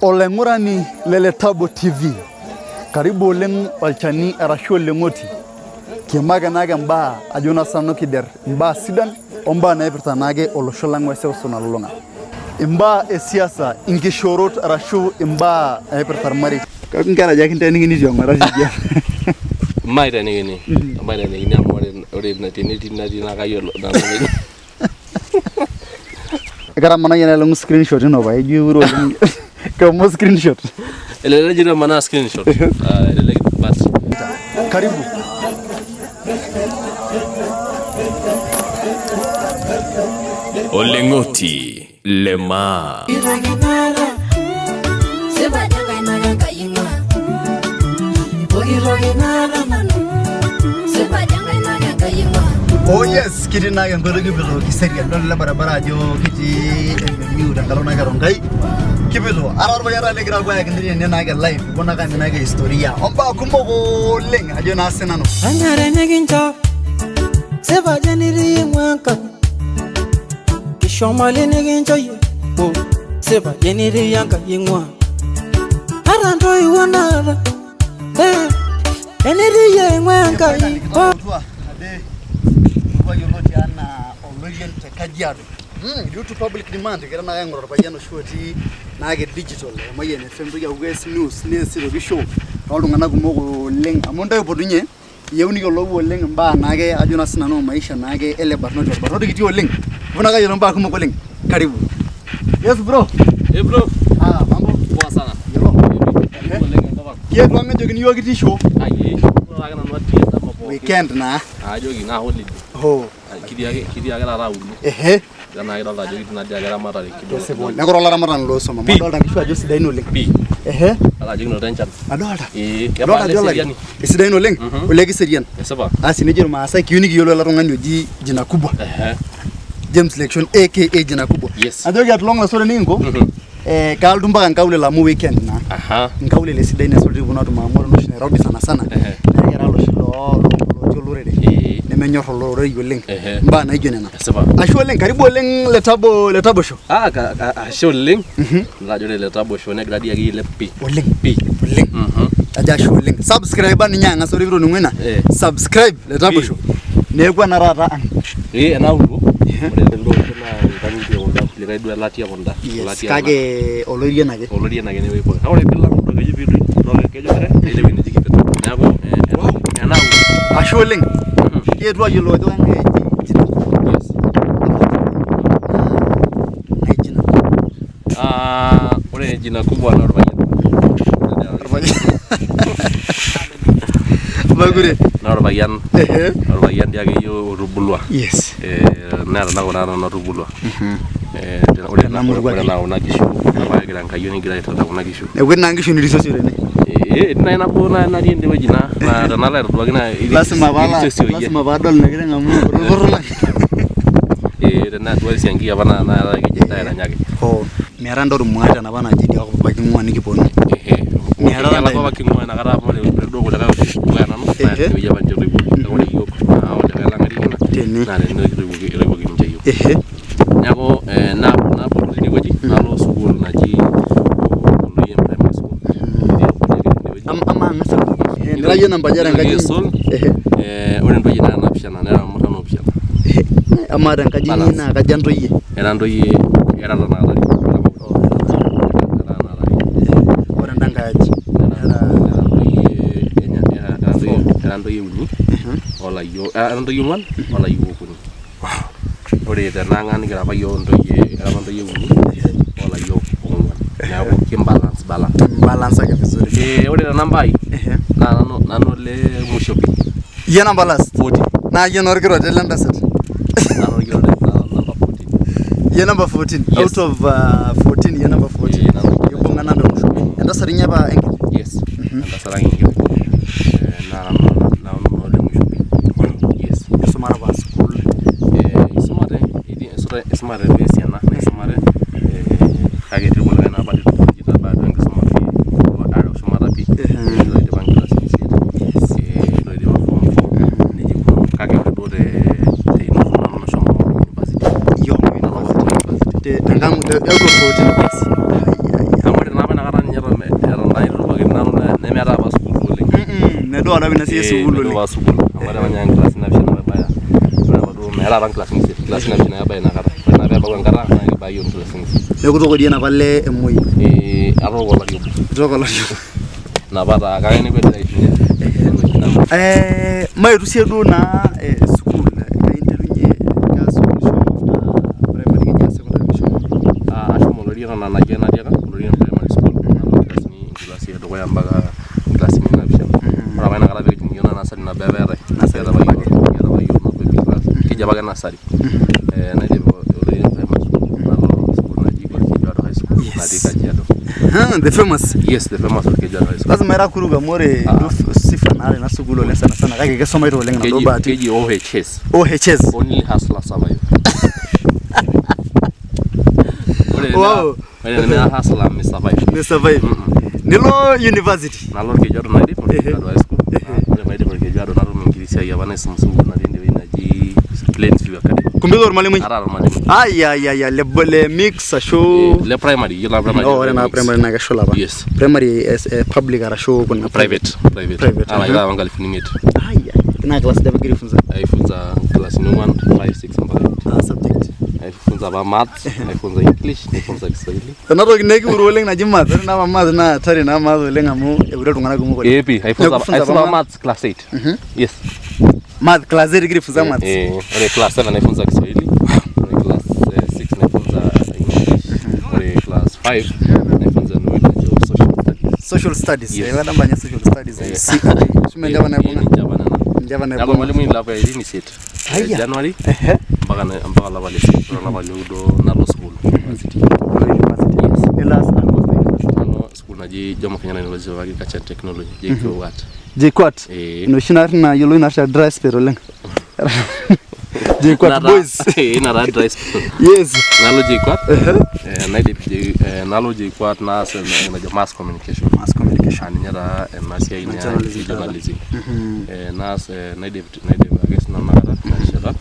Olaing'urani le Letabo TV, karibu oleng olchani arashu oleng'oti. Kiimaki naake imbaa ajo naa sinanu kider imbaa sidan ombaa naipirta naake olosho lang weseuseu nalulung'a. Imbaa e siasa, inkishoorot arashu imbaa naipirta irmareita. Nkera aja kinteenikini tiong'ota tidia? Maitenikini, maitenikini amu ore tenetii natii naa kayiolo nanu. Ketamanayie ena screenshot ino pae ijo iure oleng. Kemo screenshot. Elelek ejito emanaa screenshot. Ah, elelek but Karibu. Oleng'oti le maa. Oh yes, kitii naake enkoitoi kipito Kiserian. Idol ele barabara ajo kitii MMU tenkalo naake Rongai. Kipito. Ara orpayian taata ligira apuo ayaki intae tene naake live. Ipuo naake aminaki historia. Ombaa kumok oleng ajo naa sinanu. Anyare nikincho sipa ajo enitii ing'ua Enkai kisho mali nikincho iyie oh, sipa ajo enitii Enkai ing'ua ata ntoiwuo naata eh, enitii iyie ing'ua Enkai oh. Mutua ade murua yioloti anaa Oloirian te Kajiado. Due to public demand egira naake aing'oru orpayian oshi otii naake digital Emayian FM nitoki aaku kees news nees aitoki show tooltung'anak kumok oleng amu intae ipotunye iyieu niyiolou oleng imbaa naake ajo naa sinanu maisha naake ele barnoti orbarnoti kiti oleng ipuo naake ayiolou imbaa kumok oleng karibu. Yes bro. Eh bro, Ah, mambo. poa sana. Yiolo. Karibu oleng enkop ang. Kietu ang ejokini yiok kitii show. Ai, ore ake nanu atii endama pookin. Weekend naa. Ajoki naa holiday. Oh. Kitii ake taata aulo. Ehe. Tenaa kidolta ajo kitii natii ake eramatare kidol. Kesipa oleng. Neeku ira olaramatani looswam amu adolta nkishu ajo sidain oleng. Pii. Ehe. Adolta ajo kinoto enchan. Adolta. Ee, Adolta kebaa ajo olari. eseriani. Isidain oleng. Olee kiserian. Esipa. Asi nejo irmaasai kiyieu nikiyiolou ele tung'ani oji Jina Kubwa. Ehe. James Lekishon aka Jina Kubwa. Yes. Ajoki at long last ore nikinko eh, kalotu mpaka nkaulele amu weekend naa. Aha. Nkaulele sidai naisul pee kiponu atum amu ore oshi Nairobi sana sana Ehe. naa kera loshi loo lotii olorere Ee. nemenyor olororei oleng. Ehe. Mbaa naijo nena. Esipa. Ashe oleng, karibu oleng Letabo Letabo Show. Ah, ashe oleng. Idol ajo ore Letabo Show negira dii akeyie ailep pii. Oleng. Pii. Oleng. Ajo ashe oleng. Subscribe ninye ang'as ore piitoning'o ina. Eh. Subscribe Letabo Pii. Show. Neeku ena taata ang. Ee, ena aulo. Ore elde osho naa inkang'itie kunda kulikae duo elatia kunda. Yes, Elatia kake oloirian ake. kuna. Olorien ake enewueji pookin. Kake ore piilang kuldo keju piidung, ilo keju likae, naa ile wueji neji Kipeto. Neeku ena aulo. Ashe oleng. Kietuo ayiolou ajo kang'ae eji Jina Kubwa. Yes. Ng'ae Jina Kubwa? Ah, ore Jina Kubwa naa orpayian. Orpayian. Mekure. Naa orpayian, Ehe. orpayian dii akeyie otubulua. Yes. Eh, naa tenakop naa nanu atubulua. Eh, ore Tena murua ore ake. naa kuna kishu, apa egira enkayioni egira airrita kuna kishu. Neeku etii naa nkishu nirisosi tene. Eh, etii nai nabo natii ende wueji naa naa tenalo aitoduaki naa Lasima paalo irisio iyie. lasima paadol ina kiteng amu orporor. Eh, tenaa duo esiankiki apa naa naa keji airanyaki. Oh, miata ntoki muatan apa naji idia kop apa king'ua nikiponu. Ehe. Miata Ore ntae. apa king'ua inakata amu ore duo kulikae otii dukuya nanu naa Ehe. tenewueji apa ninche etoiwuoki. Kake ore iyiook naa olikae lang etii ena Tene. naa tene etoiwuoki ninche iyiook. Ehe. Neeku eh, nabulu tinewueji nalo sukuul naji Oloyien Primary School. Etii abori ake tinewueji. Amaa ang'as aaku. Nira iyie namba aja tenkaji Nitoki inyi? aisul, Ehe. eh, ore ntoyie nara naapishana nera irmurran oopishana. Ehe. Amaa tenkaji inyi Balance. naa kaja ntoyie? Era ntoyie era tenakata are. Era tenakata are. Ore enda nkae aji? Era ntoyie era ntoyie uni olayiok era ntoyie ong'uan olayiok okuni. Ore tenang' ang' nikira apa iyiook intoyie era apa intoyie uni olayiok ong'uan. Neeku kimbalance balance. Imbalansaki vizuri. Eh, ore te namba ai naa nanu nanu ole musho pii. Iyie namba last? 40. Naa iyie naa orkiroret lentasat. Nanu orkiroret namba 14. Iyie namba 14. Yes. Out of 14 iyie namba 14. Eh, nanu Ibung'a namba musho. Entasat inyi apa enkiti? Yes. Entasat ang' enkiti. Eh, naa nanu nanu ole musho pii. Yes. Isumare apa sukuul? Eh, isumate, isumate duo esiana naisumate eh, kake etii kulikae naa apa leitu eitabaya duo enkisuma pii are shumata pii. Etii loidipa nkilasini isiet, etii loidipa form four, nejia ikununo. Kake ore duo te inoto nanu nashomo university. Iyo. Nanu nashomo university. Tenkang out of 14? Yes. Ai, ai, ai. Amu ore naa apa inakata Midupa apa ina siai e sukuul oleng. Midupa sukuul. Amu ore apa ninye nkilasini naapishana pabaya. Ore apa duo meetae apa nkilasini isiet, nkilasini naapishana ake abaya inakata. Ore naa peebau enkata naa kibaya iyiook nkilasini isiet. Neeku itooko dii enapa lee emoi. Eh, atooko olari obo. Itooko olari obo. Inapa taa kake enepu egira aishunye. Eh, maetu siyie duo naa eh, sukuul kai interunye kaa sukuul ishomo after primary kejaa secondary ishomo? Ah, ashomo Olorikan nanu natiaka, Olorikan Primary School, nalo nkilasini enkilasi edukuya mpaka nkilasini naapishana. Ore apa inakata peekijing iyiok naa nasari nabo apa eetae. Nasari Kiata apa nabo iyiok kiata apa iyiok nabo class. Keji apake nasari. Eh, naidip Olorikan Primary School nalo sukuul naji Olkejuado High School natii Kajiado. The famous. Yes, the famous Olkejuado High School. Lazima ira kuruk amu ore Ah. duo sifa naata ina sukuul oleng sana sana kake keisumaita oleng inaduo Keji, bahati. keji OHS. OHS. Only hustler survive. Ore Wow. ore tenimira hustler mi survive. Ni survive. Nilo university. Nalo Olkejuado naidip Olkejuado High School. Ore paidip Olkejuado natum enkiti siai apa naisum sukuul natii ende wueji naji Plainsview Academy. Kumbe ira ormalimui. Ara ormalimui. Ai ai ai ai le, le mix ashu Eh, Le primary, yiolo naa primary. Oh, ore naa primary naa keshula apa. Yes. Primary es, eh, public arashu kuna Private, private. Private, Ara mhm. apa nkalifuni imiet. Ai ai. Naa class aja apa igira aifunza? Aifunza nkilasini ong'wan, 5, 6 mpaka 8. Ah, subject. Aifunza apa maths, aifunza English, naifunza Kiswahili. Ena toki naa ekiure oleng naji math. Ore naa apa math naa hatari naa math oleng amu eure iltung'anak kumok oleng. Eh, pii, aifunza Neeku funza apa aifunza math. maths class 8. Yes. Math class 8 igira aifunza maths. Eh, ore class 7 naifunza Kiswahili, ore class 6 naifunza English, ore class 5 naifunza enoshi najo social studies. Social studies. Yes. Eh, kadam anya social studies. Eh. Si. Shume njapa Eh, naibung'a. ninche apa nena. Ninche apa Neeku naibung'a. ormalimui lapa irin isiet. Eh, Aya. January Ehe. mpaka mpaka olapa le isiet. Ore olapa lioudo nalo sukuul university. University. Nilo aas alo Nalo sukuul naji Jomo Kenyatta University of Agriculture and Technology, JKUAT. JKUAT. Eh. Inoshi naarri naayioloi naarri te dry spell oleng. JKUAT boys. Eh, ina taa dry spell. Yes. Nalo JKUAT, eh, naidip eh, nalo JKUAT naas enajo mass communication. Mass communication. Ah, ninye taa ena siai Na naa journalism taata. journalism. Eh, naas eh, naidip naidip ake sinanu inakata ina rishata.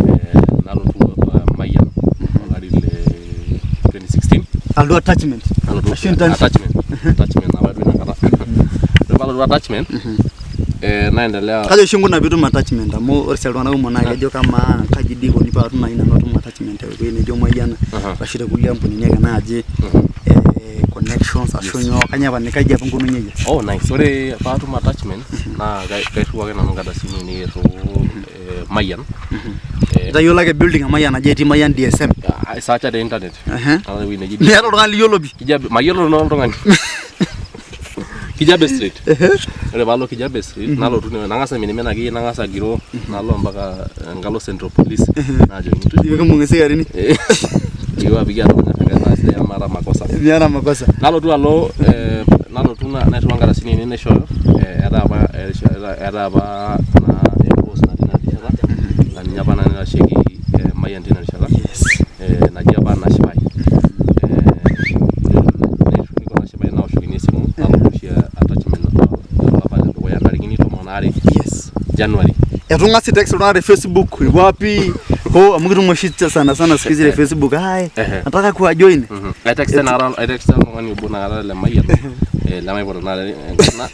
Eh, nalotu apa Mayian olari le 2016. Alotu attachment. Nalotu Ashu internship. attachment. Attachment apa duo inakata. Ore paalotu attachment, eh, naendelea Kaji oshi inkuna piitum attachment amu ore sii iltung'anak kumok naa kejo kamaa kaji dii ikoni paatum naaji nanu atum attachment tewueji naijo Mayian Aha. arashu te kulie ampunini ake naaji eh, connections ashu Yes. nyoo kanyoo apa kaji apa inkununye iyie? Oh nice. Ore paatum attachment naa kairriu ake nanu nkardasini ainei airriu eh, Mayian. Eh, Itayiolo ake building e Mayian ajo etii Mayian DSM. aisearcha te internet. Ehe. Naata ewueji neji Miata oltung'ani liyiolo pi. Kijabe, mayiolo nanu oltung'ani. Kijabe Street. Ore paalo Kijabe Street nalotu ine nang'as aiminimin akeyie nang'as agiroo nalo mpaka enkalo Central Police naajokini Ijo kimbung isikarini. Iyieu apiki atua Enkai naa sidai amu maata makosa. Miata makosa. Nalotu alo eh, nalotu nairriwaa nkardasini ainei naishooyo eh, etaa apa etaa apa naa empost natii ina rishata naa ninye apa nanu naitasheki eh, Mayian tina rishata eh, naji apa Nashipai. Eh, niko Nashipai naoshokini esimu nalotu oshi attachment olapa ledukuya ntarikini 12 Yes. January. Eitu ing'as aitext iltung'anak te Facebook wapi hoo amu kitum oshi sana sana siku hizi te Facebook hai Ehe. nataka kuwa join. Aitexta inakata aitexta oltung'ani obo inakata le Mayian eh, lemaipot tenakata enkarna.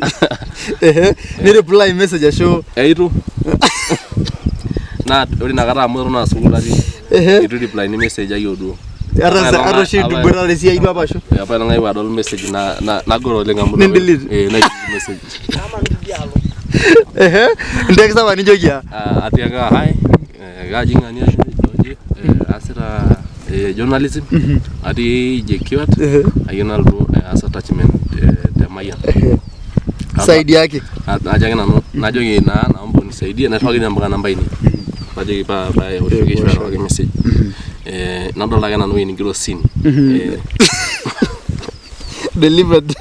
Ehe. Ni reply message ashu Eitu. Naa ore inakata amu eton aa sukuul atii. Ehe. Eitu reply ni message ai duo. ata ata oshi iboitare esiai duo apa ashu. Apa elong aewuo adol message na nagoro oleng amu Nidelete. Eh, naidelete message. Ehe. Intext apa nijoki aa? Ah, atiaka hi, eh, kaji ng'ania oje, eh, aasita eh, journalism atii JKUAT Ehe. ayieu nalotu eh, aas attachment eh, te Mayian. Saidiaki. Najo ake nanu najoki naa naomba unisaidie nairriwaki mpaka namba ainei. Najoki pa paoshoki ashu arewaki message. Eh, nadol ake nanu ewueji nigero seen. Eh, Delivered.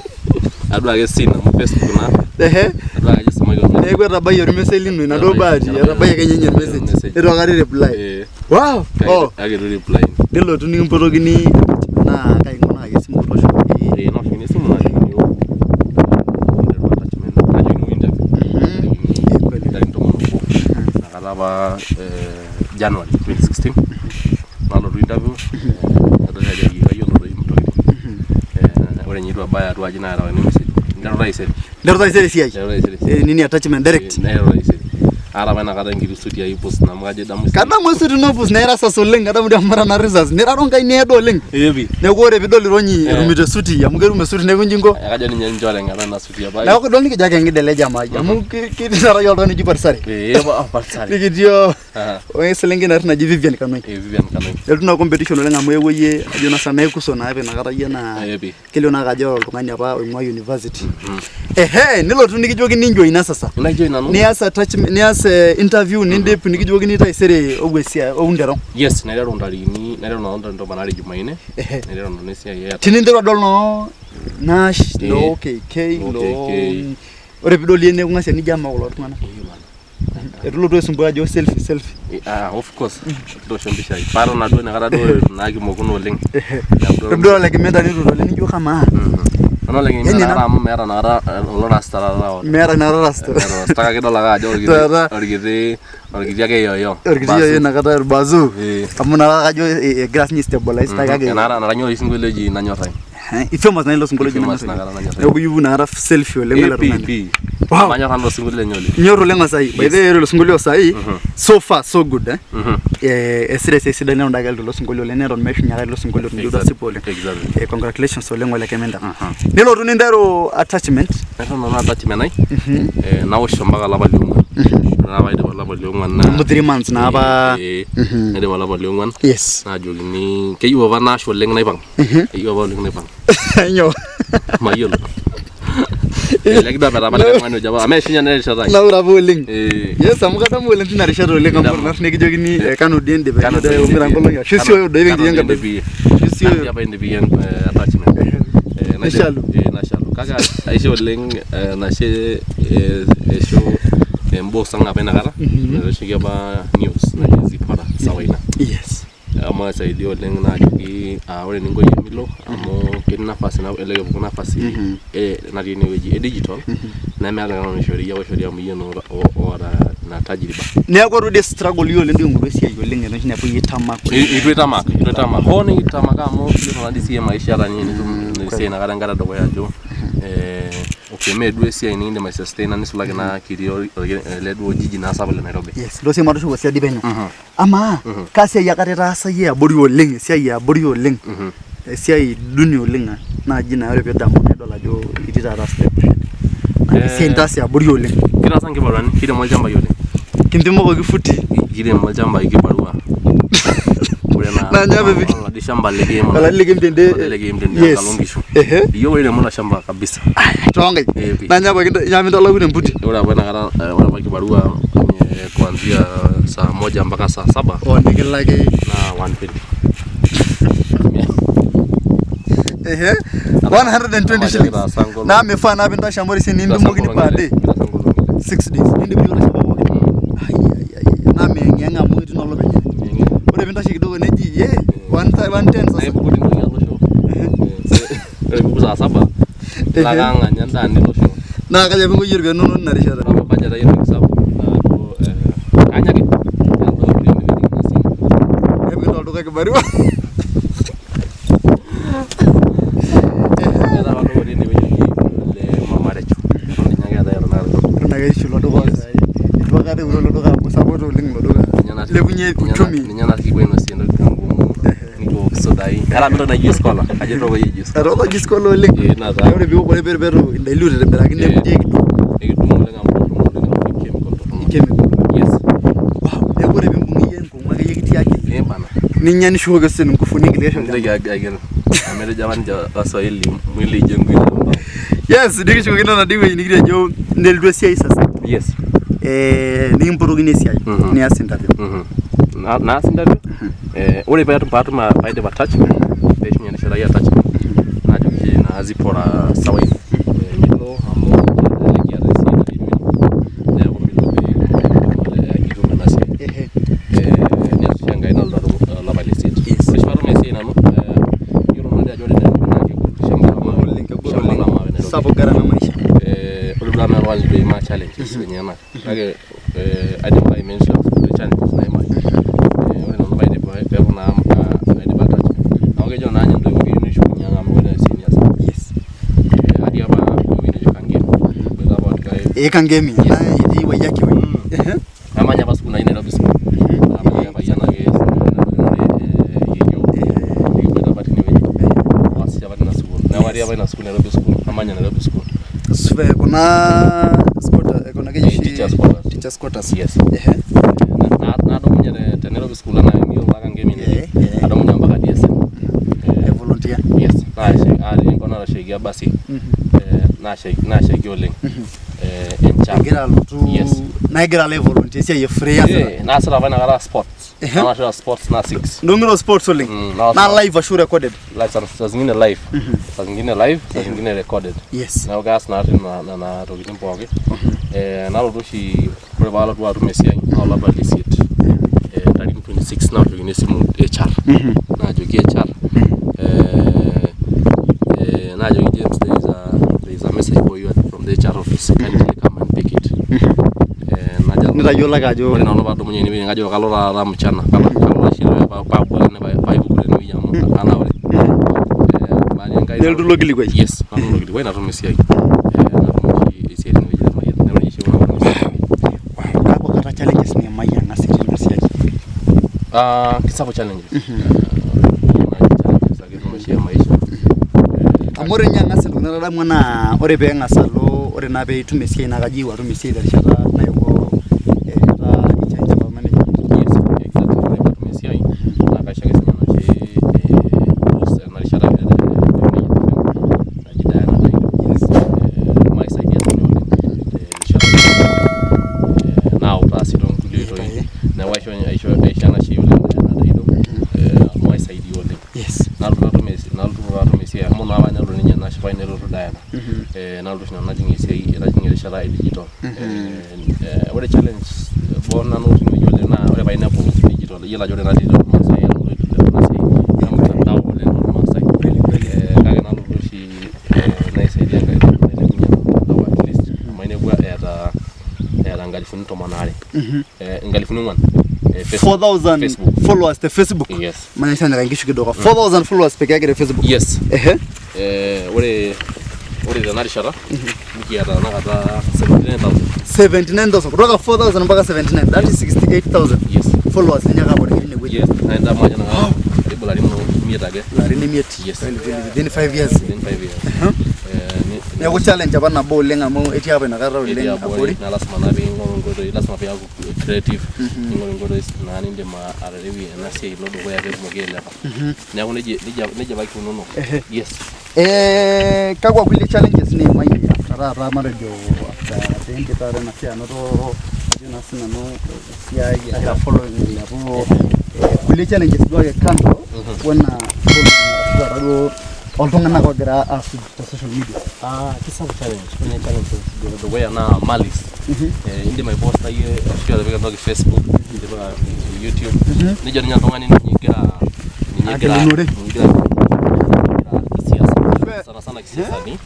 adol ake seen amu Facebook naa. Ehe. Adol ake ajo isumaki ormessage. Neeku etabayie ormessage lino inaduo bahati etabayie ake ninye ormessage. Ormessage. Eitu aikata ireply. Eh, Wow. Oh. kake eitu reply. Nilotu nikimpotokini naa kai inkunakaki esimu tooshokoki. Eh, naoshokini esimu naajokini oo nteru attachment naajokini oo interview. Eh, kweli. Ntarikini 11 inakata apa eh, January 2016 nalotu interview eh, nadol ajo kayiolo doi intokitin. Eh, ore ninye eitu abaya atua aji naaterewakini message nteru taisere. Nteru taisere esiai. Nteru taisere esiai. Nini attachment direct. Nteru taisere. Aata apa inakata enkiti suti ai pus amu kajo idamu sii. Kadamu esuti ino pus naa ira sas oleng, kadamu dii amu mara naa risas, niraro nkaik needo oleng. Ee pii. Neeku ore piidol ironyi etumito esuti amu ketum esuti neeku inji inko. Kajo ninye nchore eng'eno ina suti apa. Neeku idol nikijo ake eng'ida ele jamaa ai amu ketii taata oltung'ani oji Parsare. Ee Parsare. Nikitii o eselenkei naarri naji Vivian Kanoi. Ee Vivian Kanoi. Elotu ina competition oleng amu eewuo iyie ajo naa sinanu ikuso naa apa inakata iyie naa Ee pii. kelio naa ajo oltung'ani apa oing'ua university. Ehe, nilotu nikijokini injoina sasa. Naijoin nanu. Nias attachment, nias interview nindip nikijokini taisere ou esiai ou nteru. Yes, naiteru ntarikini, naiteru nanu ntarikini tomon aare Jumanne. Naiteru nanu esiai e Tininteru adol noo Nash, noo KK, Noo noo KK. ore piidol iyie neking'asia nijo amaa kulo tung'anak. Eitu ilotu aisumbua ajo selfie selfie. Ah, of course. Kitoosho mpishai. Pato naduo inakata duo naa kimokuno oleng. Todua ole Kimenta nitu idol nijo kamaa. Nanu ole Kimenta Yaani inakata amu meeta inakata olorasta taata oota. Meeta inakata rasta. Meeta orasta kake idol ake ajo orkiti Taata. orkiti orkiti ake yoyo. Orkiti yoyo inakata orbazu. Eh. Amu inakata kajo egira sinye stabilize kake. Inakata naranya oloshi sinkolio oji nanyorrai. Ifamous naa ilo sinkolio oji Ifamous Nanyorrai. inakata nanyorrai. Neeku iyieu inakata selfie oleng ele tung'ani. Pii. Wow. Manyorr nanu ilo sinkolio lenye oleng. Inyorr oleng Osai. By the way, ore ilo sinkolio Osai, so far so good eh. Mhm. Esira esiai sidai neton ake ilo sinkolio oleng neton meishunye ake ilo sinkolio nijo Exactly. tasipu oleng. Exactly. Congratulations oleng ole Kementa. Nilotu ninteru attachment. Naiteru nanu attachment ai. Naosh mpaka olapa liong'uan. Ore naa paidip olapa liong'uan naa Amu 3 months naa apa. Naidip olapa liong'uan. Yes. Naajokini keyieu apa naash oleng naipang. Keyieu apa oleng naipang. Nyoo? Mayiolo. Elelek duo apa likae tung'ani ojo apa amu eishunye naa erishata ai. Naura apa oleng. Eh. Yes, amu kadamu oleng tina rishata oleng amu Kadamu. ore nikijokini kanu dii indip. Kanu dii Omira indip. nkolong'i ashu sioyo doi Kanu pekitii dii enkardasi. indip iyie. Ashu sioyo. Kanu dii apa indip iyie attachment. Nishalu. Nashalu. Kake aisho oleng nashe aisho embos ang apa inakata naitasheki apa news naji Zipporah Sawaina. Yes. Amu aisaidia oleng naajoki ore eninko iyie milo amu ketii nafasi elelek epuku nafasi natii enewueji e digital nemeeta oltung'ani oishori iyie ake oishori amu iyie naa oota ina tajriba. Neeku ore dii struggle iyie oleng duo aing'oru esiai oleng enoshi neeku iyie itamak oleng. Eitu itamak, eitu itamak. Hoo nikitamaka amu iyiolo naa dii siiyie maisha ata ninye enitum esiai inakata enkata edukuya ajo okay mee duo esiai nikindim ai sustain nisulaki naa kitii ele duo jiji naa sapuk le Nairobi. Yes, ilo sii matushuko siadi penyo. Amaa, kaa siai akata itaasa iyie abori oleng, esiai e abori oleng, esiai duni oleng naaji naa ore pidamu nidol ajo itii taata step ahead. Naa esiai nitaasa e abori oleng. Kitaasa nkibaruani, kiremo ilchambai oleng. Kimpimokoki futi. Kiremo ilchambai kibarua. Ore naa Naa nyoo pepik? oladi shamba likiim Oladi likiim tende. Oladi likiim tende Yes. enkalo nkishu. Ehe. Iyiok oiremo ilo shamba kabisa. Toonkaik. Eh, pi. Naa nyoo apa nyoo pintalaku temputi? Ore apa inakata ore apa kibarua kuanzia saa moja mpaka saa saba Oo nikilaki. naa 120. Ehe. 120 shillings. Kitaasa nkolong'i. Naa mifaa naa pintashe amu ore sii nindung'okini per day. Kitaasa nkolong'i ile. 6 days. Nindip ilo shamba pookin. Ai ai ai. Naa meyeng'iyeng'a amu etii naa olopeny. Ore pintashe kidogo neji ye 110 Naa sasa. ipuku nintoki alo shoo. Ore pipuku saa saba ilo ake ang anya endaa nilo shoo. Naa kaji apa inko iyie iropiyiani inonok tina rishata? Ore apa budget ai entoki sapuk naa duo kanya ake. Nepiki taa olduka kibarua. Eetae apa olduka otii enewueji oji ole Mama Recho. Ninye ake eetae tenakata. Eton ake ishu ilo duka saai. Eitu aikata eure ilo duka amu sapuk oleng ilo duka. Ilepunye uchumi. Ninye natii kipuo ainosie intokitin ngumu nikiwok isudai. Eeta apa entoki naji juice cola. Kajo itooko iyie juice cola. Etooko juice cola oleng. Ee ina taa. Ore piiwok ore peetu dilute aitobiraki Ee. neeku ijo ekidung. Ekidung oleng amu torrono oleng amu chemical torrono. Chemical. Yes. Wow. Neeku ore piimbung iyie enkurma akeyie kitii akili. Ee bana. Ninya nishukoki osesen nguvu nigilie olchamba. Mintoki agil. Amu etejo apa ninche Waswahili mwili haijengwi na mbao. Yes, nikishukokino enaduo wueji nikitejo nelotu esiai sasa. Yes. Nikimpotokini esiai nias interview. Naas interview. Ore paatum paidip attachment peishunye erishata ai attachment najoki oshi naa Zipporah Sawain milo amu elelek iata esiai naji milo neeku milo pee itum ena siai. Neas oshi Enkai nalotu atum olapa le isiet. Ore oshi paatum esiai nanu iyiolo naadii ajo ore Nairobi naa kegol shamba la mawe. Oleng, kegol Shamba la oleng. mawe Nairobi. Sapuk gharama e maisha. Ore duo amu meeta oltung'ani leitu eimaa challenges enyenak kake aidim ake ai mention challenges naimayie. Ore nanu paidip peeku naa aidipa attachment neeku kejo naa ninye intoiwuo keyieu nishukunye ang amu ore esiai niasita. Yes. Atii apa ewueji neji Kangemi. Ee Kangemi ena etii Waiyaki Way. Namanya apa sukuul naji Nairobi School. Namanya payian ake yeyio nikiboita apa tinewueji waasisho apa tina sukuul. Neeku atii apa ina sukuul Nairobi School, namanya Nairobi School. Kuna squatter, kuna keji oshi Teachers quarters. Teachers quarters. Yes. Ehe. Nadumunye te Nairobi School anaa emiyiolo taa Kangemi Eh, eh. adumunye mpaka DSM. E volunteer. Yes, atii enkop natashaikia basi nashaiki oleng enchan. Egira alotu Yes. naa egira alo ai volunteer esiai e free iasita. Naasita apa inakata sports. Ehe. Naasita sports na six. Ndong'iro sports oleng. Naas Naa live ashu recorded? Live, saa zingine live. Saa zingine live, saa zingine recorded. Neeku kaas naa nena tokitin pooki. Nalotu oshi ore paalotu atum esiai naa olapa lesiet ntarikini 26 naoshokini esimu HR. Naajoki HR naajoki James, there is a message for you from the HR office. Kindly come and pick it. Najo Nitayiolo ake ajo ore nanu paadumunye enewueji kajo kalo taata mchana kalo oshi paabuaki paipuku tenewueji amu kanaure. Baada Enkai Nelotu ilo kilikuai. Yes, nalotu ilo kilikuai natum esiai. Natum oshi esiai tenewueji te Mayian. Neeku nejia oshi aikunaki atum esiai. Wow, kakwa kata challenges niimayie ang'as itii ina siai? Ah, kisapuk challenges. Naaji challenges ake duo oshi e maisha. Amu ore ninye ang'as entoki natadamua naa ore peeng'as alo ore naa peitum esiai naa kajo iyieu atum esiai terishata naewuo etaa ichange apa management. Yes, exactly. Ore paatum esiai naa kaisho ake sinye enoshi boss ena rishata e Mayian FM naji Diana Daido. Yes. Maisaidia sinye oleng terishata nautaa sii toonkulie oitoi. Neeku aisho enashe oleng Diana Daido amu aisaidia oleng. Yes. Nalotu atum esiai amu naa apa nelo ninye nashipayu nelotu Diana. Nalotu oshi nanu najing esiai najing erishata e digital. Ore challenge boo nanu tinewueji oleng naa ore painepu digital iyiolo ajo ore ena digital Maasai ena siai e mtandao oleng tormaasai. Kweli kweli. Kake nalotu oshi naisaidia Enkai nailepunye ena mtandao at least amu ainepua eeta 12,000. 4,000. Facebook. 4000 Facebook. followers te Facebook. Yes. Maanisha nyaka nkishu kidogo. 4000 followers peke yake te Facebook. Yes. Ehe. Ore tena rishata nikiata tenakata 79,000. 79,000 kutoka 4000 mpaka 79, that is 68,000 Yes. followers lenye hapo tine wueji. Yes. Naenda moja na karibu larin 5 ake. Larin 5. Yes. Kweli kweli, within 5 years. Within 5 years. Neeku challenge apa nabo oleng amu etii apa inakata Etii oleng abori abori. naa lasima naa piing'oru inkoitoi, lasima piaku creative, ning'oru inkoitoi naa nindim aterewie ena siai ino dukuya peetumoki ailepa. Neeku nejia apa kikununo. Yes. Kakwa kulie challenges niimayie after taata matejo after piindip taata ena siai anoto ajo naa sinanu esiai egira following ailepu kulie challenges duo ake kando wena following arashu taata duo oltung'anak oogira aasuj te social media? Ah, kisapuk challenge. Ore challenge edukuya naa malice. Indim aiposta iyie ashu atipika entoki Facebook, atipika YouTube. Nejo ninye oltung'ani ninye egira Agilunore. ninye egira kisiasa. Sana sana kisiasani.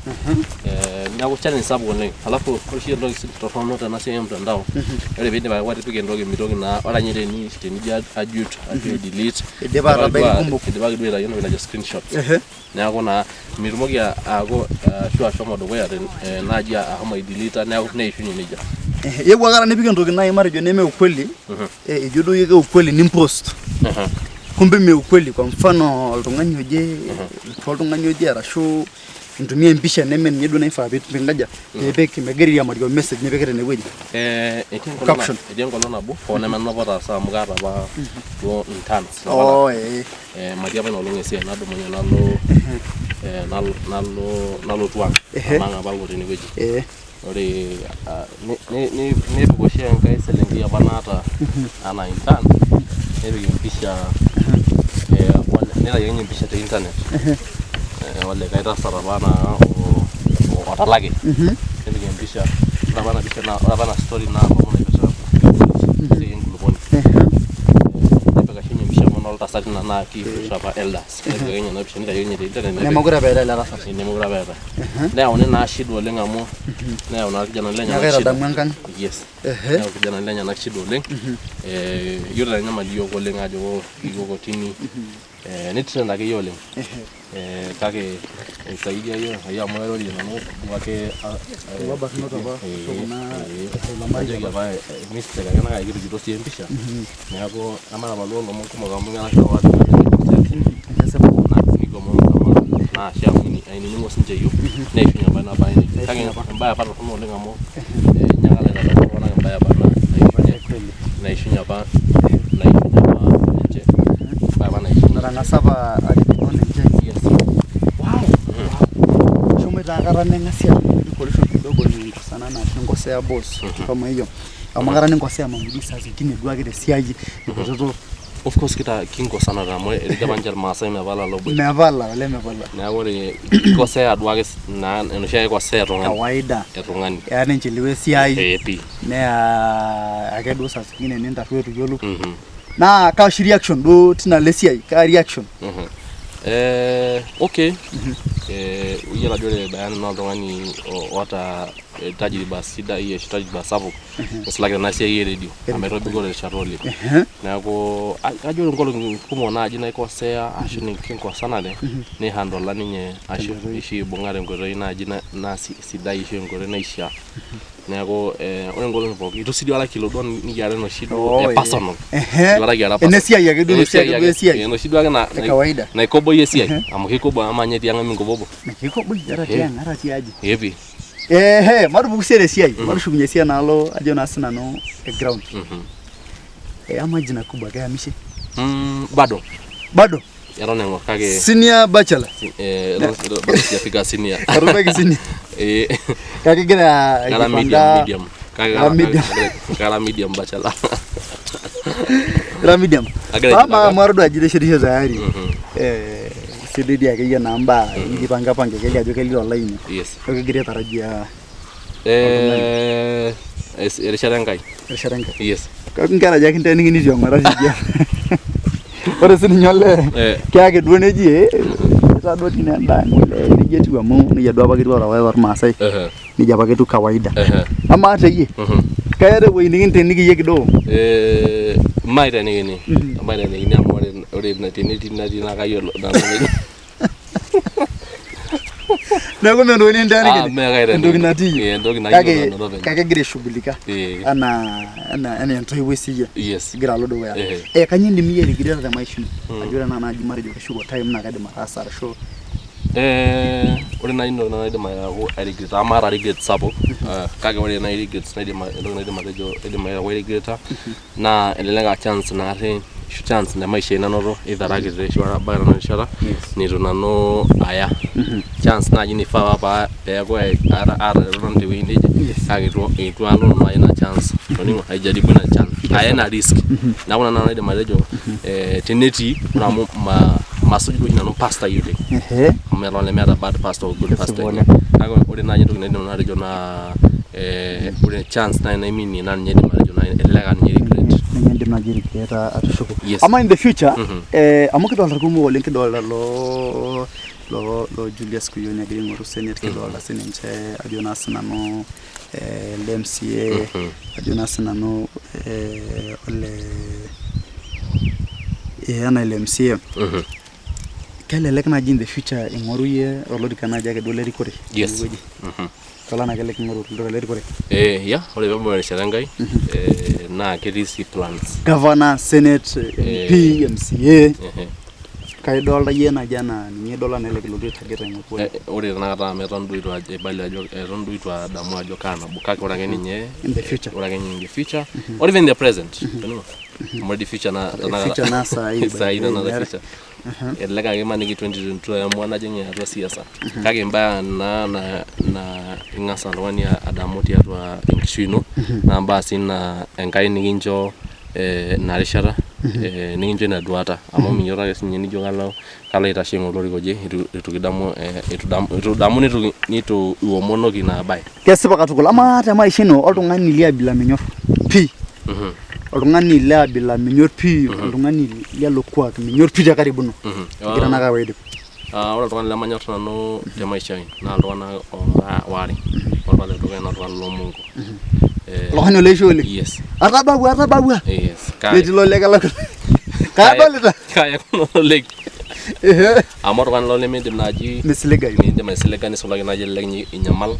Neeku challenge sapuk oleng. Alafu ore oshi entoki torrono tena siai e mtandao, ore piindip aaku atipika entoki mitoki naa ore ninye tenijo ajut ashu ai delete Idipa atabaiki kumok. idipaki duo aitayu entoki najo screenshots. Ehe. Neeku naa mitumoki aaku ashu ashomo dukuya naaji ahomo aideleta neeku neishunye nejia. Eewuo akata nipik entoki nai matejo neme ukweli, ijo duo iyie ke ukweli nimpost. Kumbe mee ukweli, kwa mfano oltung'ani oje, oltung'ani oje arashu intumia empisha neme ninye duo naifaa pinkaja piipik megira airiamari o message nipikita inewueji. Etii enkolong Caption. Etii enkolong nabo hoo neme nanu apa otaasa amu kaata apa duo interns. Oh eh. Matii apa ina olong esiai nadumunye nalo nalotu ang amang apa alo tenewueji. Ore nepik oshi enkae selenkei apa naata anaa intern nepik empisha nitayu ninye empisha te internet olikae tasat apa naa otalaki nepik empisha. Ore apa ena pisha naa ore apa ena story naa ilomon oipirta esiai enkulupuoni. Nepik oshi ninye empisha apa oltasati naa kipirta apa elders. Nepik ake ninye ena pisha nitayu ninye te internet nepik. Nemekure apa eetae ele tasat. Nemekure apa eetae. Neyauni naa shida oleng amu neyau naa irkijanani Neeku lenyenak shida. aitadamu enkang. Yes. Neyau irkijanani lenyenak shida oleng. Iyiolo eitanyamal iyiook oleng ajo kipuo kotini. Nitrend akeyie oleng. Kake isaidia iyiook amu airorie nanu duake Kulo barnot apa ashu kuna ajoki apa mistake ake kake kitujuto sii empisha neeku amaa apa duo ilomon kumok amu nikiomon msamaha naa ashe amu ainining'o sinche iyiook neishunye apa ina bae nejia kake embae apa torrono oleng amu inyiaka alo aitadamu iltung'anak embae apa naishunye apa ninche embae apa naishunye Natang'asa apa arikino ninche. Yes. Wow. Shomoita akata neng'asi atum coalition kidogo nikosanana ashu ninkosea boss kama hiyo. Amu akata ninkosea Mamudi saa zingine duake tesiai ipototo Of course kita kinkosana taa amu etejo apa ninche irmaasai mepala loboita. Mepala ole mepala. Neeku ore kikosea duake naa enoshi ake kosea e tung'ani. Kawaida. E tung'ani. Eya ninchiliwa esiai. Eh pii. Neya ake duo saa zingine nintarruo eitu iyiolou. Naa kaa oshi reaction duo tina alo esiai? Kaa reaction? Okay. Iyiolo ajo ore Diana naa oltung'ani oota tajriba sidai ashu tajriba sapuk nisulaki tena siai e radio amu etobiko terishata oleng. Neeku kajo ore nkolong'i kumok naaji naikosea ashu nikinkosanate nihandola ninye ashu ibung'a tenkoitoi naaji na sidai ashu enkoitoi naishaa. Neeku ore nkolong'i pookin itu sii duo aikata kilo duo nikiata enoshi duo e personal. Itu aikata kiata personal. Enesiai ake duo enoshi ake duo esiai. Enoshi duo ake na kawaida. Naikoboyie esiai amu kikobo amaa ninye tiang' eminkobobo. Kikoboi ata tiang' ata tiaji. Ee pii. Ehe, matupuku sii tesiai, matushukunye sii enaalo ajo naa sinanu e ground. Ama jina kubwa kehamishe? Bado. Bado? Eton eng'or kake Senior bachelor. Eton bado sijafika senior. Eton ebaiki senior. Eh. Kake igira Kara medium, aijipanga. medium. Kake Kara medium. Kara medium bachelor. Ira medium. Agira Ama aijipanga. amu atodua ajo iteshetishe tayari. Sidai dii akeyie naa imbaa nijipanga panga kelio ajo kelio olaini. Yes. Kake kigira aitarajia Erishata Enkai. Erishata Enkai. Yes. Kake inkera aja kinteenikini tiong'ota tidia. Ore sininye olee keyaki duo neji etaa duo tine endaa ng'ole nejia etiu amu nejia duo apake etiu ora ormaasai. Nejia apake etiu kawaida. Amaa teyie keeta ewueji nikinteeniki iyie kidogo? Maiteenikini. Maiteenikini amu ore tenetii natii naa kayiolo nanu. Neeku mee entoki ninteenikini. Ah, mee kaiteeniki. Entoki natii. Eh, entoki nayiolo Kake nanu openy. kake igira aishughulika anaa anaa enaa entoiwuoi siyie. Yes. Igira alo dukuya. Eh. Kanyoo indim iyie airegireta te maisha ino? Ajo ore ena naaji matejo keshuko time naa kaidim ataasa arashu Ore naaji entoki naidim aaku airegreta amu maata regret sapuk kake ore naaji regrets naidim entoki naidim atejo aidim aaku airegreta naa elelek aa chance naari ashu chance te maisha ai nanoto either ara kiti ashu abaiki tena rishata neitu nanu aya chance naaji naifaa apa peeku aatareto nanu tewueji neje kake eitu alo nanu aya ina chance toning'o aijaribu ina chance aya ina risk neeku ina nanu aidim atejo tenetii ore amu masuj duo oshi nanu pastai oleng amu meeta oltung'ani lemeeta bad pastor o good pastor enye kake ore naaji entoki naidim nanu atejo naa ore chance naaji naiminie naa ninye aidim atejo naaji elelek aa ninye regret. Ninye indim naaji airegreta atushuko. Yes. Ama in the future amu kidolta irkumok oleng kidolta loo loo loo Julius Kuyoni egira aing'oru senate kidolta sininche ajo naa sinanu le MCA ajo naa sinanu ole anaa ile MCA. Kelelek naaji in the future ing'oru iyie olorika naaji ake duo lerikore Yes. tenewueji. Tolaa naa kelelek ing'oru olorika lerikore. Yeah, ore peebau erishata Enkai naa ketii sii plans. Governor, Senate, MP, MCA. Kaidolta iyie naaji anaa ninye idol anaa ele kilotu aitarget aing'oru. Ore tenakata amu eton duo eitu aibalie ajo eton duo eitu adamu ajo kaa nabo kake ore ake ninye In the future. Ore ake ninye in the future or even in the present. Toning'o? Amu ore future naa tenakata. Future naa saai. Saai tenakata future. Elelek ake imaniki 2022 aamua najing atua siasa. Kake imbaa naa na ing'as oltung'ani adamu tiatua enkishui ino naa imbaa sii naa Enkai nikincho ina rishata nikincho ina duata amu minyototo ake sininye nijo kalo aitashe aing'oru olorika oje eitu kidamu eitu idamu neitu iomonoki ina bae. Kesipa katukul. Amaa te maisha ino oltung'ani liabila minyor pii? Oltung'ani liabila minyor pii, oltung'ani lialo kuak minyor pii te karibu ino. Egira naake aaku aidip. Ore oltung'ani lemanyor nanu te maisha ai naa iltung'anak waare. Ore oltung'ani ledukuya naa oltung'ani lomongo. Oltung'ani oleisho oleng. Yes. Atabawua, atabawua. Yes. Netii ilo lekelakua. Kadolita. Kaya kuna oleng. Amu oltung'ani ilo limiidim naaji Misiligayu. Miindim aisiliga nisulaki naaji elelek ninye inyamal.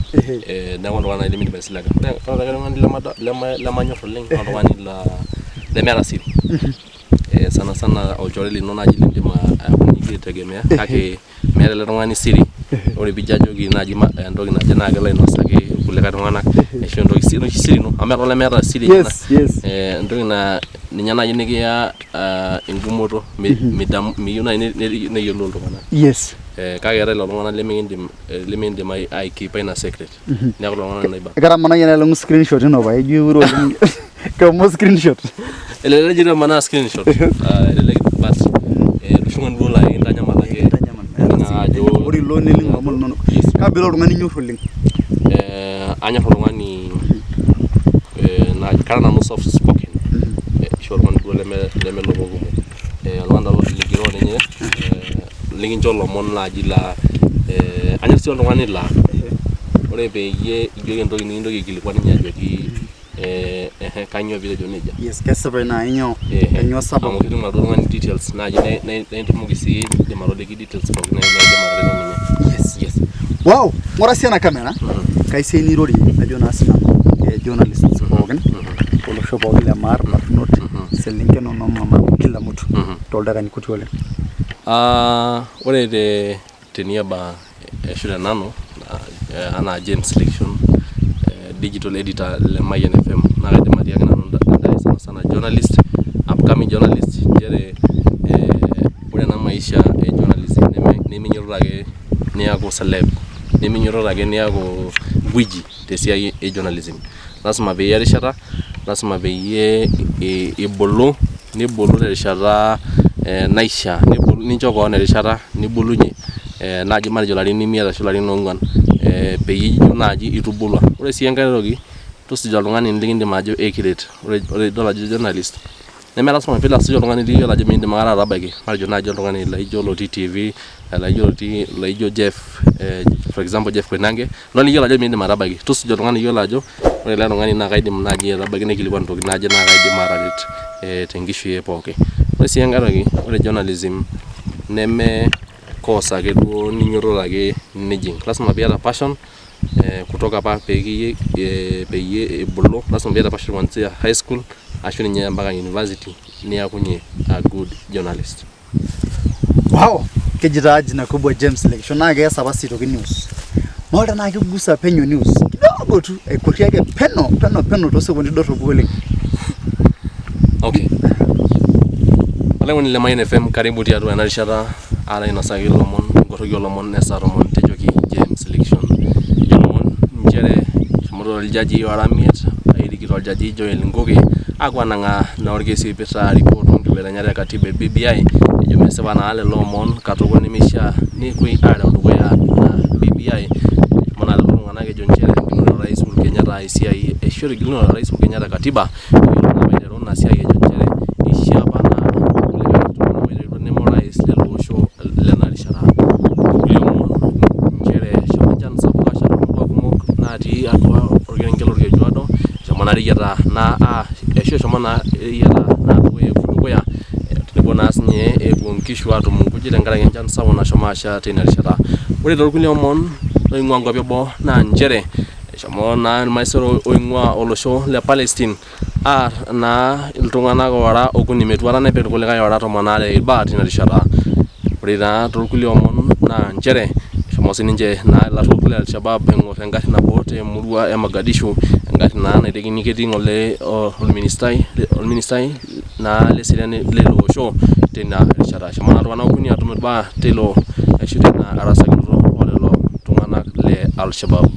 Neeku oltung'ani naaji limiindim aisiliga. Ore likae tung'ani lemanyor oleng naa oltung'ani laa lemeeta siri. Sana sana olchore lino naaji lindim aaku ninye igira aitegemea kake meeta ele tung'ani siri. Ore piijo ajoki naaji entoki naje naa kelo ainosaki irkulikae tung'anak ashu entoki enoshi siri ino amu meeta olemeeta siri entoki naa ninye naaji nikiya engumoto miyieu naaji neyiolou iltung'anak. Kake eetae lelo tung'anak lemikindim aikiipa ina secret. Neeku lelo tung'anak nanu aiba. Ketamanayie ena olong screenshot ino pae ijo iure oleng. Kemo screenshot. Elelek ejo amanaa screenshot. Elelek but iloshi tung'ani duo laa ekintanyamal ake. Ekintanyamal. Naa ajo Ore ilo niling ilomon linonok. Kaa abila oltung'ani inyorr oleng? Anyorr oltung'ani naaji kara nanu soft spoken ashu oltung'ani duo leme ilomon kumok. Oltung'ani taa likiro ninye likincho ilomon naaji laa anyorr sii oltung'ani laa ore peyie ijoki entoki nikintoki aikilikuan ninye ajoki kainyoo piitejo nejia. Yes, kesipa ina inyoo? Kainyoo sababu? Amu ketum oladuo tung'ani details naaji naa itumoki sii indim atoliki details pookin naidim atareto ninye. Yes. Yes. Wow, ng'ura sii ena camera. Kaisee nirorie ajo naa sinanu journalists pookin olosho pookin le maa irbarnot, iselenken oo nomama kila mtu toldakikani kuti oleng. Ore te teniaba ashu te nanu anaa James Lekishon digital editor le Mayian FM naa kaidim atiaki nanu ntae sana sana journalist upcoming journalist nchere ore ena maisha e journalism neminyiototo ake niaku celeb neminyiototo ake niaku gwiji tesiai e journalism. Lasima peyie iya erishata, lasima peyie ibulu nibulu terishata naishaa nincho kewon erishata nibulunye naaji matejo ilarin imiet ashu ilarin oong'uan peyie ijo naaji itubulua. Ore sii enkae toki tusuja oltung'ani likindim ajo ekiret, ore idol ajo journalist neme lasima piilo asuj oltung'ani liyiolo ajo miindim aikata atabaiki, matejo naaji oltung'ani laijo olotii TV laijo otii laijo Jeff for example Jeff Koinange oltung'ani liyiolo ajo miindim atabaiki, tusuja oltung'ani liyiolo ajo ore ele tung'ani naa kaidim naaji atabaiki naikilikuan intokitin naaje naa kaidim ataret tenkishui ai pooki. Ore sii enkae toki ore journalism neme course ake duo ninyototo ake nijing, lasima piata passion kutoka apa peyie ibulu lasima piata passion kuanzia high school ashu ninye mpaka university niakunye a good journalist. Wow, keji taa jina kubwa James Lekishon naa kees apa sii aitoki news. Naa ore tenaa kigusa penyo news kidogo tu aikuti ake peno peno peno too sekondi dorropu oleng. Okay. Olainining'oni le Mayian FM karibu tiatua ena rishata alo ainosaki ilomon inkoroki oolomon esaa tomon tejoki James Lekishon. Ejo ilomon nchere eshomoito iljajii oora imiet erikito oljaji Joel Nkuki aapuo anang'aa naa orkesi oipirta ripot oonkibelekenyat e katiba e BBI ejo mesipa naa lelo omon katukul nemeishaa nepuoi aareu dukuya ina BBI eshomo naa lelo tung'anak ejo nchere etigilunore orais Uhuru Kenyatta esiai ashu etigilunore orais Uhuru Kenyatta katiba yiolo naa apa aiteru ina siai ejo nchere eishaa apa naa kulikae tung'anak oiterutua neme orais lele osho lena rishata. Kulie omon nchere eshomo enchan sapuk asha toomurua kumok natii atua orkerenket lorkejuado eshomo naa reyiata naa ashu eshomo naa reyiata naa epuo dukuya tenebo naa sinye epuo nkishu atum nkujit tenkaraki enchan sapuk nashomo asha teina rishata. Ore toorkulie omon oing'ua nkuapi eboo naa nchere eshomo naa irmaisero oing'ua olosho le Palestine aar naa iltung'anak oora okuni metuata nepik irkulikae oora tomon aare irbaa tina rishata. Ore naa toorkulie omon naa nchere eshomo sininche naa ilarruok le Alshabaab aing'or engarri nabo temurua e Mogadishu, engarri naa naitekini ketii ng'ole olministai naa leseriani leilo osho teina rishata. Eshomo naa iltung'anak okuni atum irbaa teilo ashu teina rasakinoto oolelo tung'anak le Alshabaab.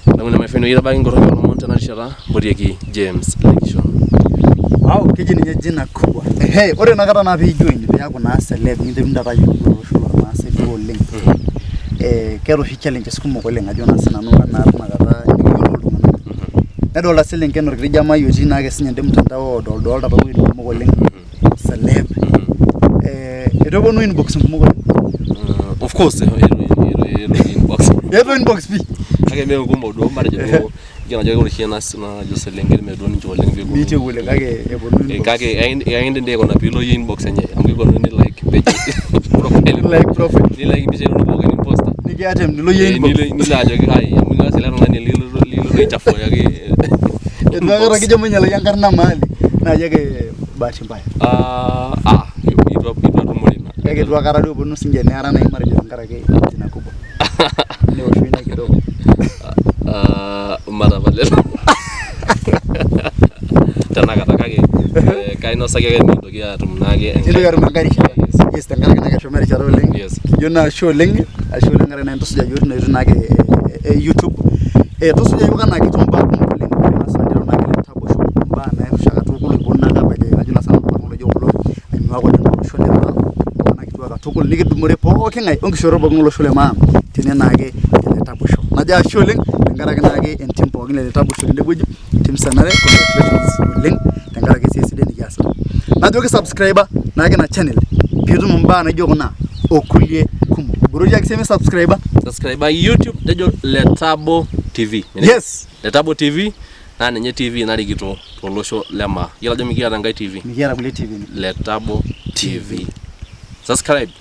Neeku ina maifaa inkoroki oolomon tena rishata mpotieki James Lekishon. Wow, keji ninye jina kubwa. Ehe, ore inakata naa pee ijoin peeku naa celeb ninterua taata ayiolou olosho lormaasai duo oleng. Keeta oshi challenges kumok oleng ajo naa sinanu anaa tenakata enikiyiolo iltung'anak. Nedolta selenken orkiti jamai otii naake sinye ende mtandao odoldolta toowuejitin kumok oleng celeb. Eitu eponu inbox nkumok oleng. Of course, etu inbox. Etu inbox pii. Kake mee kumok duo matejo duo iyiolo ajo ore oshi ena najo selenken mee duo ninche oleng pee eponu. Miitieu oleng kake eponu inbox. Kake ekindim dii aikuna piilo iyie inbox enye amu keponunui like page profile. Like profile. Nilike impisha inonok pookin nimposta. Nikiatem nilo yie Eh, inbox. nilo ajoki hi amu ing'as ele tung'ani lilotu aichafuaki. Itu akata kijo mainyialaki enkarna mahali. Naa ajo ake bahati mbaya. Ah, ah, itu atumore ina. Kake itu akata duo eponu sinche neara nai matejo tenkaraki jina kubwa. Neosho ina kidogo. Ah, matapal lelo. Tenakata kake eh, kainosaki ake nikintoki atum naake enkae. Nintoki atum enkae rishata. Yes. Yes, tenkaraki naa keshomo erishata oleng. Yes. Kijo naa ashe oleng, ashe oleng tenkaraki naa intusuja iyiook tina oitoi naake e YouTube. Eh, tusuja iyiook anaake toombaa kumok oleng. Ajo naa sinanu naake le Tabosho, imbaa nairusha katukul kiponu naake abaiki ajo naa sinanu ilbarnot laijo kulo anyuak oleng tolosho le maa iltung'anak kituak katukul nikidumore pooki ng'ae onkishorot pookin olosho le maa tene naake tele Tabosho. Najo ashe oleng tenkaraki naake entim pookin ele Tabosho tenewueji, team Sanare, congratulations oleng tenkaraki esiai sidai nikiasita. Najoki subscriber naake ina channel piitum imbaa naijo kuna okulie kumok. Iboroki ake sii subscriber. Subscribe YouTube tejo Letabo TV. Yes. Letabo TV naa ninye TV narikito tolosho le maa. Yiolo ajo mikiata enkae TV. Mikiata kulie TV. Letabo TV. Subscribe.